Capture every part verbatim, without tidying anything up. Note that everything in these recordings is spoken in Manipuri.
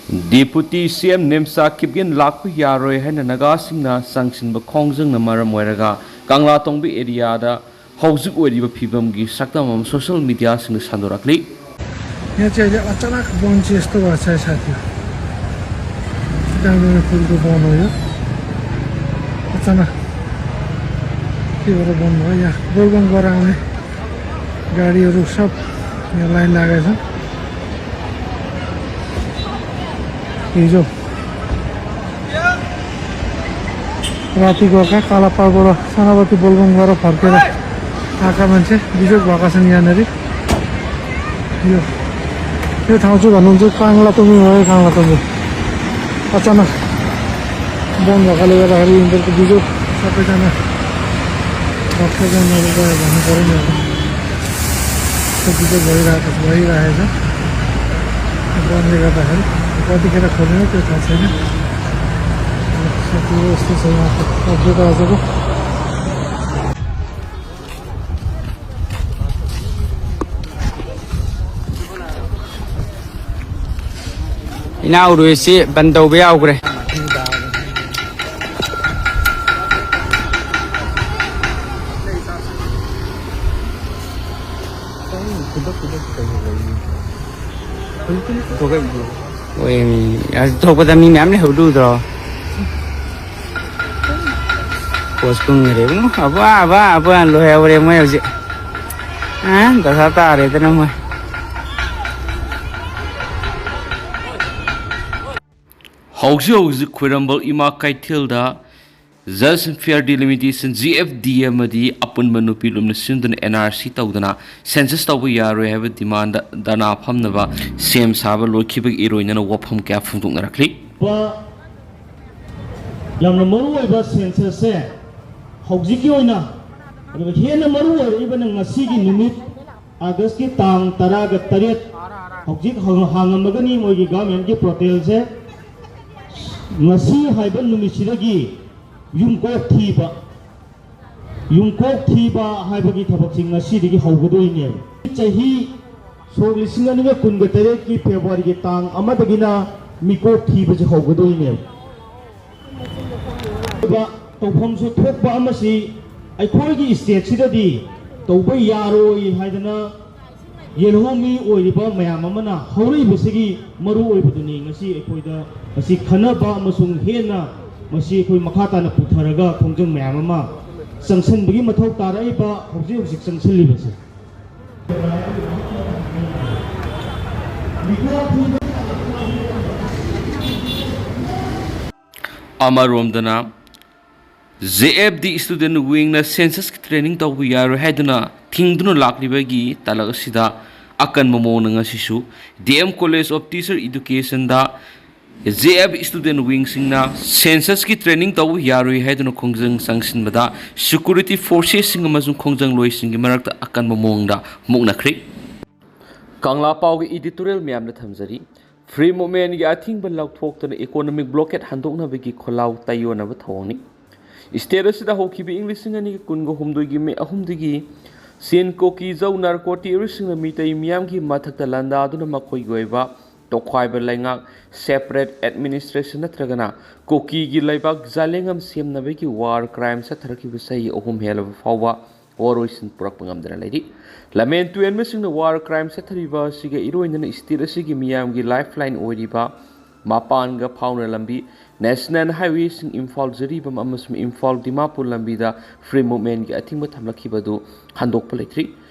ꯗꯤꯄꯨꯇꯤ ꯁꯤ ꯑꯦꯝ ꯅꯤꯝꯆꯥ ꯀꯤꯞꯒꯦꯟ ꯂꯥꯛꯄ ꯌꯥꯔꯣꯏ ꯍꯥꯏꯅ ꯅꯥꯒꯥꯁꯤꯡꯅ ꯆꯪꯁꯤꯟꯕ ꯈꯣꯡꯖꯪꯅ ꯃꯔꯝ ꯑꯣꯏꯔꯒ ꯀꯪꯂꯥꯇꯣꯡꯕ ꯑꯦꯔꯤꯌꯥꯗ ꯍꯧꯖꯤꯛ ꯑꯣꯏꯔꯤꯕ ꯐꯤꯕꯝꯒꯤ ꯁꯛꯇꯝ ꯑꯃ ꯁꯣꯁꯤꯌꯦꯜ ꯃꯤꯗꯤꯌꯥꯁꯤꯡꯗ ꯁꯟꯗꯣꯔꯛꯂꯤ꯫ यहाँ चाहिँ अहिले अचानक बन्द चाहिँ यस्तो भएको छ है साथी। सिटाङमा पुलको बन्द हो यो। अचानक के भएर बन्द भयो? यहाँ बोलबम गएर आउने गाडीहरू सब यहाँ लाइन लागेको छ। हिजो राति गएका कालापालबाट सेनापति बोलबम गएर फर्केर आएका मान्छे बिजोग भएका छन् यहाँनिर। यो यो ठाउँ चाहिँ भन्नुहुन्छ काङ्लातोमी हो है, काङ्लातोमी। अचानक बन्द भएकाले गर्दाखेरि यिनीहरूको बिजोग सबैजना भक्तजनहरू गयो भन्नु पऱ्यो नि अब। त्यो बिजोग भइरहेको छ, भइरहेको छ। बन्दले गर्दाखेरि कतिखेर खोल्ने हो त्यो थाहा छैन। यस्तो छ यहाँको अपडेट आजको। ꯏꯅꯥꯎ ꯔꯣꯍꯤꯠꯁꯤ ꯕꯟ ꯇꯧꯕ ꯌꯥꯎꯈ꯭ꯔꯦ꯫ ꯍꯣꯏ, ꯊꯣꯛꯄꯗ ꯃꯤ ꯃꯌꯥꯝ ꯂꯩꯍꯧꯗꯨꯗ꯭ꯔꯣ? ꯄꯣꯁ ꯀꯨꯝꯈ꯭ꯔꯦ ꯏꯕꯨꯡꯉꯣ꯫ ꯑꯕ, ꯑꯕ, ꯑꯕ, ꯂꯣꯏꯍꯧꯔꯦ ꯃꯣꯏ ꯍꯧꯖꯤꯛ꯫ ꯑ, ꯗꯁꯥ ꯇꯥꯔꯦꯗꯅ ꯃꯣꯏ꯫ ꯍꯧꯖꯤꯛ ꯍꯧꯖꯤꯛ ꯈꯣꯏꯔꯝꯕ ꯏꯃꯥ ꯀꯩꯊꯦꯜꯗ Just and Fair Delimitation, G F D, ꯑꯃꯗꯤ ꯑꯄꯨꯟꯕ ꯅꯨꯄꯤ ꯂꯨꯞꯅ ꯁꯤꯟꯗꯨꯅ N R C ꯇꯧꯗꯅ ꯁꯦꯟꯁꯁ ꯇꯧꯕ ꯌꯥꯔꯣꯏ ꯍꯥꯏꯕ ꯗꯤꯃꯥꯟꯗ ꯙꯔꯅꯥ ꯐꯝꯅꯕ ꯁꯦꯝ ꯁꯥꯕ ꯂꯣꯏꯈꯤꯕꯒꯤ ꯏꯔꯣꯏꯅꯅ ꯋꯥꯐꯝ ꯀꯌꯥ ꯐꯣꯡꯗꯣꯛꯅꯔꯛꯂꯤ꯫ ꯌꯥꯝꯅ ꯃꯔꯨ ꯑꯣꯏꯕ ꯁꯦꯟꯁꯁꯁꯦ ꯍꯧꯖꯤꯛꯀꯤ ꯑꯣꯏꯅ, ꯑꯗꯨꯒ ꯍꯦꯟꯅ ꯃꯔꯨ ꯑꯣꯏꯔꯛꯏꯕꯅ ꯉꯁꯤꯒꯤ ꯅꯨꯃꯤꯠ, ꯑꯥꯒꯁꯀꯤ ꯇꯥꯡ ꯇꯔꯥꯒ ꯇꯔꯦꯠ, ꯍꯧꯖꯤꯛ ꯍꯥꯡ-, ꯍꯥꯡꯉꯝꯃꯒꯅꯤ ꯃꯣꯏꯒꯤ ꯒꯚꯔꯟꯃꯦꯟꯠꯀꯤ ꯄꯣꯔꯇꯦꯜꯁꯦ꯫ ꯉꯁꯤ ꯍꯥꯏꯕ ꯅꯨꯃꯤꯠꯁꯤꯗꯒꯤ ꯌꯨꯝꯀꯣꯛ ꯊꯤꯕ, ꯌꯨꯝꯀꯣꯛ ꯊꯤꯕ ꯍꯥꯏꯕꯒꯤ ꯊꯕꯛꯁꯤ ꯉꯁꯤꯗꯒꯤ ꯍꯧꯒꯗꯣꯏꯅꯦꯕ꯫ ꯆꯍꯤ ꯁꯣꯛ ꯂꯤꯁꯤꯡ ꯑꯅꯤꯒ ꯀꯨꯟꯒ ꯇꯔꯦꯠꯀꯤ ꯐꯦꯕ꯭ꯔꯨꯋꯥꯔꯤꯒꯤ ꯇꯥꯡ ꯑꯃꯗꯒꯤꯅ ꯃꯤꯀꯣꯛ ꯊꯤꯕꯁꯦ ꯍꯧꯒꯗꯣꯏꯅꯦꯕ꯫ ꯇꯧꯐꯝꯁꯨ ꯊꯣꯛꯄ ꯑꯃꯁꯤ ꯑꯩꯈꯣꯏꯒꯤ ꯁ꯭ꯇꯦꯠꯁꯤꯗꯗꯤ ꯇꯧꯕ ꯌꯥꯔꯣꯏ ꯍꯥꯏꯗꯅ ꯌꯦꯜꯍꯧꯃꯤ ꯑꯣꯏꯔꯤꯕ ꯃꯌꯥꯝ ꯑꯃꯅ ꯍꯧꯔꯛꯏꯕꯁꯤꯒꯤ ꯃꯔꯨ ꯑꯣꯏꯕꯗꯨꯅꯤ ꯉꯁꯤ ꯑꯩꯈꯣꯏꯗ ꯃꯁꯤ ꯈꯟꯅꯕ ꯑꯃꯁꯨꯡ ꯍꯦꯟꯅ ꯃꯁꯤ ꯑꯩꯈꯣꯏ ꯃꯈꯥ ꯇꯥꯅ ꯄꯨꯊꯔꯒ ꯈꯣꯡꯖꯪ ꯃꯌꯥꯝ ꯑꯃ ꯆꯪꯁꯤꯟꯕꯒꯤ ꯃꯊꯧ ꯇꯥꯔꯛꯏꯕ ꯍꯧꯖꯤꯛ ꯍꯧꯖꯤꯛ ꯆꯪꯁꯤꯜꯂꯤꯕꯁꯦ꯫ ꯑꯃꯔꯣꯝꯗꯅ, ꯖꯦ ꯑꯦꯐ ꯗꯤ ꯁ꯭ꯇꯨꯗꯦꯟꯠ ꯋꯤꯡꯅ ꯁꯦꯟꯁꯁꯀꯤ ꯇ꯭ꯔꯦꯅꯤꯡ ꯇꯧꯕ ꯌꯥꯔꯣꯏ ꯍꯥꯏꯗꯨꯅ ꯊꯤꯡꯗꯨꯅ ꯂꯥꯛꯂꯤꯕꯒꯤ ꯇꯥꯂꯛ ꯑꯁꯤꯗ ꯑꯀꯟꯕ ꯃꯑꯣꯡꯗ ꯉꯁꯤꯁꯨ D M college of teacher ꯏꯗꯨꯀꯦꯁꯟꯗ ꯖꯦ ꯑꯦꯐ ꯁ꯭ꯇꯨꯗꯦꯟꯠ ꯋꯤꯡꯁꯤꯡꯅ ꯁꯦꯟꯁꯁꯀꯤ ꯇ꯭ꯔꯦꯅꯤꯡ ꯇꯧꯕ ꯌꯥꯔꯣꯏ ꯍꯥꯏꯗꯨꯅ ꯈꯣꯡꯖꯪ ꯆꯪꯁꯤꯟꯕꯗ ꯁꯦꯀ꯭ꯌꯨꯔꯤꯇꯤ ꯐꯣꯔꯁꯦꯁꯁꯤꯡ ꯑꯃꯁꯨꯡ ꯈꯣꯡꯖꯪꯂꯣꯏꯁꯤꯡꯒꯤ ꯃꯔꯛꯇ ꯑꯀꯟꯕ ꯃꯑꯣꯡꯗ ꯃꯨꯛꯅꯈ꯭ꯔꯤ꯫ ꯀꯪꯂꯥ ꯄꯥꯎꯒꯤ ꯏꯗꯤꯇꯣꯔꯤꯌꯦꯜ ꯃꯌꯥꯝꯗ ꯊꯝꯖꯔꯤ꯫ ꯐ꯭ꯔꯤ ꯃꯨꯚꯃꯦꯟꯒꯤ ꯑꯊꯤꯡꯕ ꯂꯧꯊꯣꯛꯇꯨꯅ ꯏꯀꯣꯅꯣꯃꯤꯛ ꯕ꯭ꯂꯣꯀꯦꯠ ꯍꯟꯗꯣꯛꯅꯕꯒꯤ ꯈꯣꯜꯂꯥꯎ ꯇꯥꯏꯑꯣꯟꯅꯕ ꯊꯧꯑꯣꯡꯅꯤ꯫ ꯁ꯭ꯇꯦꯠ ꯑꯁꯤꯗ ꯍꯧꯈꯤꯕ ꯏꯪ ꯂꯤꯁꯤꯡ ꯑꯅꯤꯒ ꯀꯨꯟꯒ ꯍꯨꯝꯗꯣꯏꯒꯤ ꯃꯦ ꯑꯍꯨꯝꯗꯒꯤ ꯆꯤꯟ ꯀꯣꯀꯤ ꯖꯧ ꯅꯥꯔꯀꯣ ꯇꯦꯔꯣꯔꯤꯁꯁꯤꯡꯅ ꯃꯤꯇꯩ ꯃꯤꯌꯥꯝꯒꯤ ꯃꯊꯛꯇ ꯂꯥꯟꯗꯥꯗꯨꯅ ꯃꯈꯣꯏꯒꯤ ꯑꯣꯏꯕ ꯇꯣꯈꯥꯏꯕ ꯂꯩꯉꯥꯛ, ꯁꯦꯄꯔꯦꯠ ꯑꯦꯗꯃꯤꯅꯤꯁꯇ꯭ꯔꯦꯁꯟ ꯅꯠꯇ꯭ꯔꯒꯅ ꯀꯨꯀꯤꯒꯤ ꯂꯩꯕꯥꯛ ꯖꯥꯂꯦꯡꯉꯝ ꯁꯦꯝꯅꯕꯒꯤ ꯋꯥꯔ ꯀ꯭ꯔꯥꯏꯝ ꯆꯠꯊꯔꯛꯈꯤꯕ ꯆꯍꯤ ꯑꯍꯨꯝ ꯍꯦꯜꯂꯕ ꯐꯥꯎꯕ ꯋꯥꯔꯣꯏꯁꯤꯟ ꯄꯨꯔꯛꯄ ꯉꯝꯗꯅ ꯂꯩꯔꯤ꯫ ꯂꯝꯍꯦꯟ ꯇꯨꯍꯦꯟꯕꯁꯤꯡꯅ ꯋꯥꯔ ꯀ꯭ꯔꯥꯏꯝ ꯆꯠꯊꯔꯤꯕ ꯑꯁꯤꯒ ꯏꯔꯣꯏꯅꯅ ꯁ꯭ꯇꯦꯠ ꯑꯁꯤꯒꯤ ꯃꯤꯌꯥꯝꯒꯤ ꯂꯥꯏꯐ ꯂꯥꯏꯟ ꯑꯣꯏꯔꯤꯕ ꯃꯄꯥꯟꯒ ꯐꯥꯎꯅ ꯂꯝꯕꯤ, ꯅꯦꯁꯅꯦꯜ ꯍꯥꯏꯋꯦꯁꯤꯡ ꯏꯝꯐꯥꯜ ꯖꯤꯔꯤꯕꯥꯝ ꯑꯃꯁꯨꯡ ꯏꯝꯐꯥꯜ ꯗꯤꯃꯥꯄꯨꯔ ꯂꯝꯕꯤꯗ ꯐ꯭ꯔꯤ ꯃꯨꯚꯃꯦꯟꯒꯤ ꯑꯊꯤꯡꯕ ꯊꯝꯂꯛꯈꯤꯕꯗꯨ ꯍꯟꯗꯣꯛꯄ ꯂꯩꯇ꯭ꯔꯤ꯫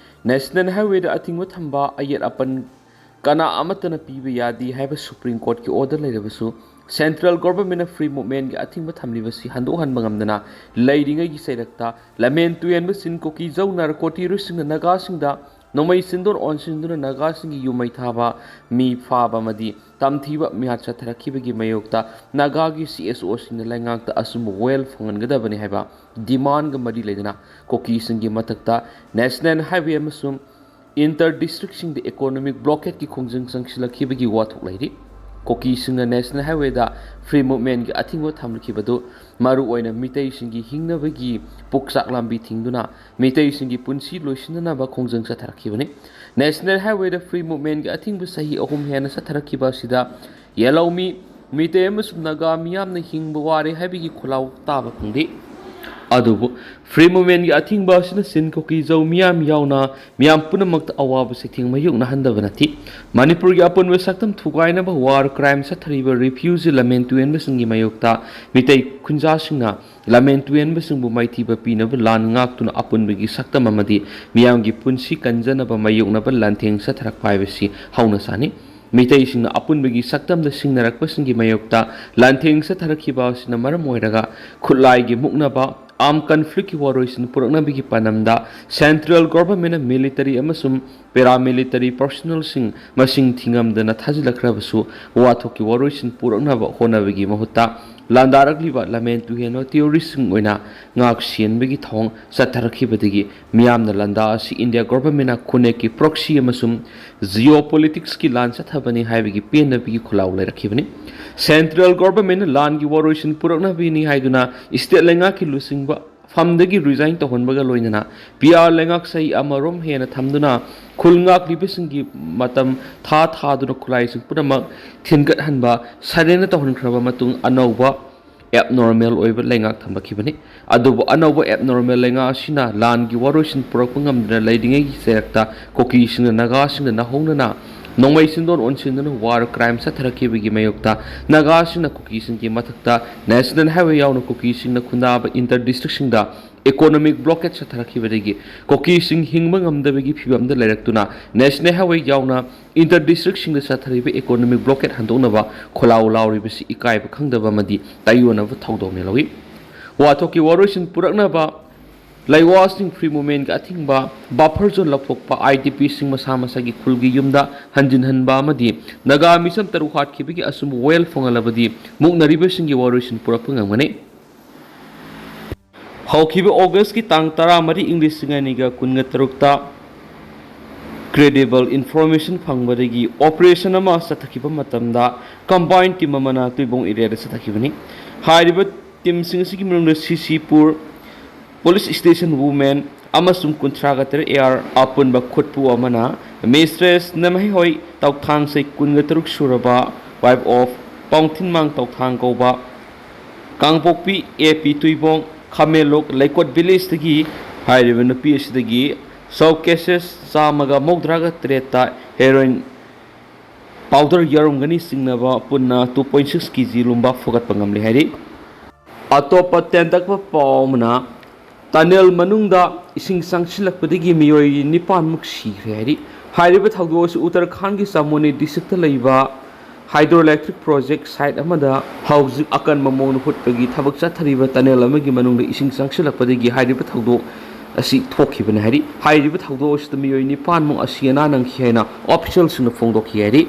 ꯅꯦꯁꯅꯦꯜ ꯍꯥꯏꯋꯦꯗ ꯑꯊꯤꯡꯕ ꯊꯝꯕ ꯑꯌꯦꯠ ꯑꯄꯟ ꯀꯅꯥ ꯑꯃꯠꯇꯅ ꯄꯤꯕ ꯌꯥꯗꯦ ꯍꯥꯏꯕ ꯁꯨꯄ꯭ꯔꯤꯝ ꯀꯣꯔꯠꯀꯤ ꯑꯣꯔꯗꯔ ꯂꯩꯔꯕꯁꯨ ꯁꯦꯟꯇ꯭ꯔꯦꯜ ꯒꯣꯚꯔꯟꯃꯦꯟꯠꯅ ꯐ꯭ꯔꯤ ꯃꯨꯚꯃꯦꯟꯠꯒꯤ ꯑꯊꯤꯡꯕ ꯊꯝꯂꯤꯕꯁꯤ ꯍꯟꯗꯣꯛꯍꯟꯕ ꯉꯝꯗꯅ ꯂꯩꯔꯤꯉꯩꯒꯤ ꯆꯩꯔꯛꯇ ꯂꯝꯍꯦꯟ ꯇꯨꯍꯦꯟꯕ ꯆꯤꯟ ꯀꯣꯀꯤ ꯖꯧ ꯅꯥꯔꯀꯣ ꯇꯦꯔꯣꯔꯤꯁꯁꯤꯡꯅ ꯅꯥꯒꯥꯁꯤꯡꯗ ꯅꯣꯡꯃꯩ ꯆꯤꯟꯗꯣꯟ ꯑꯣꯟꯁꯤꯟꯗꯨꯅ ꯅꯥꯒꯥꯁꯤꯡꯒꯤ ꯌꯨꯝ ꯃꯩ ꯊꯥꯕ, ꯃꯤ ꯐꯥꯕ ꯑꯃꯗꯤ ꯇꯝꯊꯤꯕ ꯃꯤꯍꯥꯠ ꯆꯠꯊꯔꯛꯈꯤꯕꯒꯤ ꯃꯥꯌꯣꯛꯇ ꯅꯥꯒꯥꯒꯤ ꯁꯤ ꯑꯦꯁ ꯑꯣꯁꯤꯡꯅ ꯂꯩꯉꯥꯛꯇ ꯑꯆꯨꯝꯕ ꯋꯦꯜ ꯐꯪꯍꯟꯒꯗꯕꯅꯤ ꯍꯥꯏꯕ ꯗꯤꯃꯥꯟꯒ ꯃꯔꯤ ꯂꯩꯅꯅ ꯀꯨꯀꯤꯁꯤꯡꯒꯤ ꯃꯊꯛꯇ ꯅꯦꯁꯅꯦꯜ ꯍꯥꯏꯋꯦ ꯑꯃꯁꯨꯡ ꯏꯟꯇꯔ ꯗꯤꯁꯇ꯭ꯔꯤꯛꯁꯤꯡꯗ ꯏꯀꯣꯅꯣꯃꯤꯛ ꯕ꯭ꯂꯣꯀꯦꯠꯀꯤ ꯈꯣꯡꯖꯪ ꯆꯪꯁꯤꯜꯂꯛꯈꯤꯕꯒꯤ ꯋꯥꯊꯣꯛ ꯂꯩꯔꯤ꯫ ꯀꯨꯀꯤꯁꯤꯡꯅ ꯅꯦꯁꯅꯦꯜ ꯍꯥꯏꯋꯦꯗ ꯐ꯭ꯔꯤ ꯃꯨꯚꯃꯦꯟꯠꯒꯤ ꯑꯊꯤꯡꯕ ꯊꯝꯂꯛꯈꯤꯕꯗꯨ ꯃꯔꯨꯑꯣꯏꯅ ꯃꯤꯇꯩꯁꯤꯡꯒꯤ ꯍꯤꯡꯅꯕꯒꯤ ꯄꯨꯛꯆꯥꯛ ꯂꯝꯕꯤ ꯊꯤꯡꯗꯨꯅ ꯃꯤꯇꯩꯁꯤꯡꯒꯤ ꯄꯨꯟꯁꯤ ꯂꯣꯏꯁꯤꯟꯅꯅꯕ ꯈꯣꯡꯖꯪ ꯆꯠꯊꯔꯛꯈꯤꯕꯅꯤ꯫ ꯅꯦꯁꯅꯦꯜ ꯍꯥꯏꯋꯦꯗ ꯐ꯭ꯔꯤ ꯃꯨꯚꯃꯦꯟꯠꯒꯤ ꯑꯊꯤꯡꯕ ꯆꯍꯤ ꯑꯍꯨꯝ ꯍꯦꯟꯅ ꯆꯠꯊꯔꯛꯈꯤꯕ ꯑꯁꯤꯗ ꯌꯦꯜꯍꯧꯃꯤ, ꯃꯤꯇꯩ ꯑꯃꯁꯨꯡ ꯅꯥꯒꯥ ꯃꯤꯌꯥꯝꯅ ꯍꯤꯡꯕ ꯋꯥꯔꯦ ꯍꯥꯏꯕꯒꯤ ꯈꯣꯜꯂꯥꯎ ꯇꯥꯕ ꯐꯪꯗꯦ꯫ ꯑꯗꯨꯕꯨ Free Movement ꯒꯤ ꯑꯊꯤꯡꯕ ꯑꯁꯤꯅ ꯆꯤꯟ ꯀꯨꯀꯤ ꯖꯧ ꯃꯤꯌꯥꯝ ꯌꯥꯎꯅ ꯃꯤꯌꯥꯝ ꯄꯨꯝꯅꯃꯛꯇ ꯑꯋꯥꯕ ꯆꯩꯊꯦꯡ ꯃꯥꯌꯣꯛꯅꯍꯟꯗꯕ ꯅꯠꯇꯦ꯫ ꯃꯅꯤꯄꯨꯔꯒꯤ ꯑꯄꯨꯟꯕ ꯁꯛꯇꯝ ꯊꯨꯒꯥꯏꯅꯕ war crime ꯆꯠꯊꯔꯤꯕ refugee ꯂꯝꯍꯦꯟ ꯇꯨꯍꯦꯟꯕꯁꯤꯡꯒꯤ ꯃꯥꯌꯣꯛꯇ ꯃꯤꯇꯩ ꯈꯨꯟꯖꯥꯁꯤꯡꯅ ꯂꯝꯍꯦꯟ ꯇꯨꯍꯦꯟꯕꯁꯤꯡꯕꯨ ꯃꯥꯏꯊꯤꯕ ꯄꯤꯅꯕ ꯂꯥꯟ ꯉꯥꯛꯇꯨꯅ ꯑꯄꯨꯟꯕꯒꯤ ꯁꯛꯇꯝ ꯑꯃꯗꯤ ꯃꯤꯌꯥꯝꯒꯤ ꯄꯨꯟꯁꯤ ꯀꯟꯖꯅꯕ ꯃꯥꯌꯣꯛꯅꯕ ꯂꯥꯟꯊꯦꯡ ꯆꯠꯊꯔꯛꯄ ꯍꯥꯏꯕꯁꯤ ꯍꯧꯅ ꯁꯥꯅꯤ꯫ ꯃꯤꯇꯩꯁꯤꯡꯅ ꯑꯄꯨꯟꯕꯒꯤ ꯁꯛꯇꯝꯗ ꯁꯤꯡꯅꯔꯛꯄꯁꯤꯡꯒꯤ ꯃꯥꯌꯣꯛꯇ ꯂꯥꯟꯊꯦꯡ ꯆꯠꯊꯔꯛꯈꯤꯕ ꯑꯁꯤꯅ ꯃꯔꯝ ꯑꯣꯏꯔꯒ ꯈꯨꯠꯂꯥꯏꯒꯤ ꯃꯨꯛꯅꯕ, armed conflict ꯀꯤ ꯋꯥꯔꯣꯏꯁꯤꯟ ꯄꯨꯔꯛꯅꯕꯒꯤ ꯄꯥꯟꯗꯝꯗ central government ꯅ military ꯑꯃꯁꯨꯡ paramilitary personnel ꯁꯤꯡ ꯃꯁꯤꯡ ꯊꯤꯉꯝꯗꯅ ꯊꯥꯖꯤꯜꯂꯛꯈ꯭ꯔꯕꯁꯨ, ꯋꯥꯊꯣꯛꯀꯤ ꯋꯥꯔꯣꯏꯁꯤꯟ ꯄꯨꯔꯛꯅꯕ ꯍꯣꯠꯅꯕꯒꯤ ꯃꯍꯨꯠꯇ ꯂꯥꯟꯗꯥꯔꯛꯂꯤꯕ ꯂꯝꯍꯦꯟ ꯇꯨꯍꯦꯟꯕ terrorist ꯁꯤꯡ ꯑꯣꯏꯅ ꯉꯥꯛ ꯁꯦꯟꯕꯒꯤ ꯊꯧꯑꯣꯡ ꯆꯠꯊꯔꯛꯈꯤꯕꯗꯒꯤ ꯃꯤꯌꯥꯝꯅ ꯂꯥꯟꯗꯥ ꯑꯁꯤ India government ꯅ ꯈꯨꯟꯅꯦꯛꯀꯤ proxy ꯑꯃꯁꯨꯡ geopolitics ꯀꯤ ꯂꯥꯟ ꯆꯠꯊꯕꯅꯤ ꯍꯥꯏꯕꯒꯤ ꯄꯦꯟꯗꯕꯒꯤ ꯈꯣꯜꯂꯥꯎ ꯂꯩꯔꯛꯈꯤꯕꯅꯤ꯫ Central government ꯅ ꯂꯥꯟꯒꯤ ꯋꯥꯔꯣꯏꯁꯤꯟ ꯄꯨꯔꯛꯅꯕꯅꯤ ꯍꯥꯏꯗꯨꯅ state ꯂꯩꯉꯥꯛꯀꯤ ꯂꯨꯆꯤꯡꯕ ꯐꯝꯗꯒꯤ resign ꯇꯧꯍꯟꯕꯒ ꯂꯣꯏꯅꯅ P R ꯂꯩꯉꯥꯛ ꯆꯍꯤ ꯑꯃꯔꯣꯝ ꯍꯦꯟꯅ ꯊꯝꯗꯨꯅ ꯈꯨꯜ ꯉꯥꯛꯂꯤꯕꯁꯤꯡꯒꯤ ꯃꯇꯝ ꯊꯥ ꯊꯥꯗꯨꯅ ꯈꯨꯠꯂꯥꯏꯁꯤꯡ ꯄꯨꯝꯅꯃꯛ ꯊꯤꯟꯒꯠꯍꯟꯕ, surrender ꯇꯧꯍꯟꯈ꯭ꯔꯕ ꯃꯇꯨꯡ ꯑꯅꯧꯕ abnormal ꯑꯣꯏꯕ ꯂꯩꯉꯥꯛ ꯊꯝꯂꯛꯈꯤꯕꯅꯤ꯫ ꯑꯗꯨꯕꯨ ꯑꯅꯧꯕ abnormal ꯂꯩꯉꯥꯛ ꯑꯁꯤꯅ ꯂꯥꯟꯒꯤ ꯋꯥꯔꯣꯏꯁꯤꯟ ꯄꯨꯔꯛꯄ ꯉꯝꯗꯅ ꯂꯩꯔꯤꯉꯩꯒꯤ ꯆꯩꯔꯛꯇ ꯀꯨꯀꯤꯁꯤꯡꯅ ꯅꯥꯒꯥꯁꯤꯡꯗ ꯅꯍꯧꯅꯅ ꯅꯣꯡꯃꯩ ꯆꯤꯟꯗꯣꯟ ꯑꯣꯟꯁꯤꯟꯗꯨꯅ war crime ꯆꯠꯊꯔꯛꯈꯤꯕꯒꯤ ꯃꯥꯌꯣꯛꯇ ꯅꯥꯒꯥꯁꯤꯡꯅ ꯀꯨꯀꯤꯁꯤꯡꯒꯤ ꯃꯊꯛꯇ national highway ꯌꯥꯎꯅ ꯀꯨꯀꯤꯁꯤꯡꯅ ꯈꯨꯟꯗꯥꯕ inter district ꯁꯤꯡꯗ economic blockade ꯆꯠꯊꯔꯛꯈꯤꯕꯗꯒꯤ ꯀꯨꯀꯤꯁꯤꯡ ꯍꯤꯡꯕ ꯉꯝꯗꯕꯒꯤ ꯐꯤꯚꯝꯗ ꯂꯩꯔꯛꯇꯨꯅ national highway ꯌꯥꯎꯅ inter district ꯁꯤꯡꯗ ꯆꯠꯊꯔꯤꯕ economic blockade ꯍꯟꯗꯣꯛꯅꯕ ꯈꯣꯜꯂꯥꯎ ꯂꯥꯎꯔꯤꯕꯁꯤ ꯏꯀꯥꯏꯕ ꯈꯪꯗꯕ ꯑꯃꯗꯤ ꯇꯥꯏꯑꯣꯟꯅꯕ ꯊꯧꯗꯥꯡꯅꯤ ꯂꯧꯏ꯫ ꯋꯥꯊꯣꯛꯀꯤ ꯋꯥꯔꯣꯏꯁꯤꯟ ꯄꯨꯔꯛꯅꯕ ꯂꯩꯋꯥꯁꯤꯡ Free Movement ꯀꯤ ꯑꯊꯤꯡꯕ, buffer zone ꯂꯧꯊꯣꯛꯄ, I D P ꯁꯤꯡ ꯃꯁꯥ ꯃꯁꯥꯒꯤ ꯈꯨꯜꯒꯤ ꯌꯨꯝꯗ ꯍꯟꯖꯤꯟꯍꯟꯕ ꯑꯃꯗꯤ ꯅꯥꯒꯥ ꯃꯤꯆꯝ ꯇꯔꯨꯛ ꯍꯥꯠꯈꯤꯕꯒꯤ ꯑꯆꯨꯝꯕ ꯋꯥꯌꯦꯜ ꯐꯪꯍꯜꯂꯕꯗꯤ ꯃꯨꯛꯅꯔꯤꯕꯁꯤꯡꯒꯤ ꯋꯥꯔꯣꯏꯁꯤꯟ ꯄꯨꯔꯛꯄ ꯉꯝꯒꯅꯤ꯫ ꯍꯧꯈꯤꯕ August ꯀꯤ ꯇꯥꯡ ꯇꯔꯥꯃꯔꯤ, ꯏꯪ ꯂꯤꯁꯤꯡ ꯑꯅꯤꯒ ꯀꯨꯟꯒ ꯇꯔꯨꯛꯇ credible information ꯐꯪꯕꯗꯒꯤ operation ꯑꯃ ꯆꯠꯊꯈꯤꯕ ꯃꯇꯝꯗ combined team ꯑꯃꯅ ꯇꯨꯏꯕꯣꯡ area ꯗ ꯆꯠꯊꯈꯤꯕꯅꯤ꯫ ꯍꯥꯏꯔꯤꯕ team ꯁꯤꯡ ꯑꯁꯤꯒꯤ ꯃꯅꯨꯡꯗ ꯁꯤꯁꯤꯄꯨꯔ police station woman ꯑꯃꯁꯨꯡ ꯀꯨꯟꯊ꯭ꯔꯥꯒ ꯇꯔꯦꯠ A R ꯑꯄꯨꯟꯕ ꯈꯨꯠꯄꯨ ꯑꯃꯅ Mistress ꯅꯦꯃꯩꯍꯣꯏ ꯇꯧꯊꯥꯡꯁꯩ, ꯀꯨꯟꯒ ꯇꯔꯨꯛ ꯁꯨꯔꯕ, wife of ꯄꯥꯎꯊꯤꯟꯃꯥꯡ ꯇꯧꯊꯥꯡ ꯀꯧꯕ ꯀꯥꯡꯄꯣꯛꯄꯤ ꯑꯦ ꯄꯤ ꯇꯨꯏꯕꯣꯡ ꯈꯥꯃꯦꯟꯂꯣꯛ ꯂꯩꯀꯣꯠ ꯚꯤꯂꯦꯖꯇꯒꯤ ꯍꯥꯏꯔꯤꯕ ꯅꯨꯄꯤ ꯑꯁꯤꯗꯒꯤ ꯁꯣꯀꯦꯁꯦꯁ ꯆꯥꯝꯃꯒ ꯃꯧꯗ꯭ꯔꯥꯒ ꯇꯔꯦꯠꯇ ꯍꯦꯔꯣꯏꯟ ꯄꯥꯎꯗꯔ ꯌꯥꯎꯔꯝꯒꯅꯤ ꯆꯤꯡꯅꯕ ꯄꯨꯟꯅ ꯇꯨ ꯄꯣꯏꯟ ꯁꯤꯛꯁ ꯀꯦ ꯖꯤ ꯂꯨꯝꯕ ꯐꯨꯒꯠꯄ ꯉꯝꯂꯦ ꯍꯥꯏꯔꯤ꯫ ꯑꯇꯣꯞꯄ ꯇꯦꯟꯇꯛꯄ ꯄꯥꯎ ꯑꯃꯅ, ꯇꯅꯦꯜ ꯃꯅꯨꯡꯗ ꯏꯁꯤꯡ ꯆꯪꯁꯤꯜꯂꯛꯄꯗꯒꯤ ꯃꯤꯑꯣꯏ ꯅꯤꯄꯥꯟꯃꯨꯛ ꯁꯤꯈ꯭ꯔꯦ ꯍꯥꯏꯔꯤ꯫ ꯍꯥꯏꯔꯤꯕ ꯊꯧꯗꯣꯛ ꯑꯁꯤ ꯎꯠꯇꯔꯈꯥꯟꯒꯤ ꯆꯃꯣꯅꯤ ꯗꯤꯁꯇ꯭ꯔꯤꯛꯇ ꯂꯩꯕ ꯍꯥꯏꯗ꯭ꯔꯣ ꯏꯂꯦꯛꯇ꯭ꯔꯤꯛ ꯄ꯭ꯔꯣꯖꯦꯛ ꯁꯥꯏꯠ ꯑꯃꯗ ꯍꯧꯖꯤꯛ ꯑꯀꯟꯕ ꯃꯑꯣꯡꯗ ꯍꯨꯠꯄꯒꯤ ꯊꯕꯛ ꯆꯠꯊꯔꯤꯕ ꯇꯅꯦꯜ ꯑꯃꯒꯤ ꯃꯅꯨꯡꯗ ꯏꯁꯤꯡ ꯆꯪꯁꯤꯜꯂꯛꯄꯗꯒꯤ ꯍꯥꯏꯔꯤꯕ ꯊꯧꯗꯣꯛ ꯑꯁꯤ ꯊꯣꯛꯈꯤꯕꯅꯤ ꯍꯥꯏꯔꯤ꯫ ꯍꯥꯏꯔꯤꯕ ꯊꯧꯗꯣꯛ ꯑꯁꯤꯗ ꯃꯤꯑꯣꯏ ꯅꯤꯄꯥꯟꯃꯨꯛ ꯑꯁꯤ ꯑꯅꯥ ꯅꯪꯈꯤ ꯍꯥꯏꯅ ꯑꯣꯐꯤꯁꯤꯌꯦꯜꯁꯤꯡꯅ ꯐꯣꯡꯗꯣꯛꯈꯤ ꯍꯥꯏꯔꯤ꯫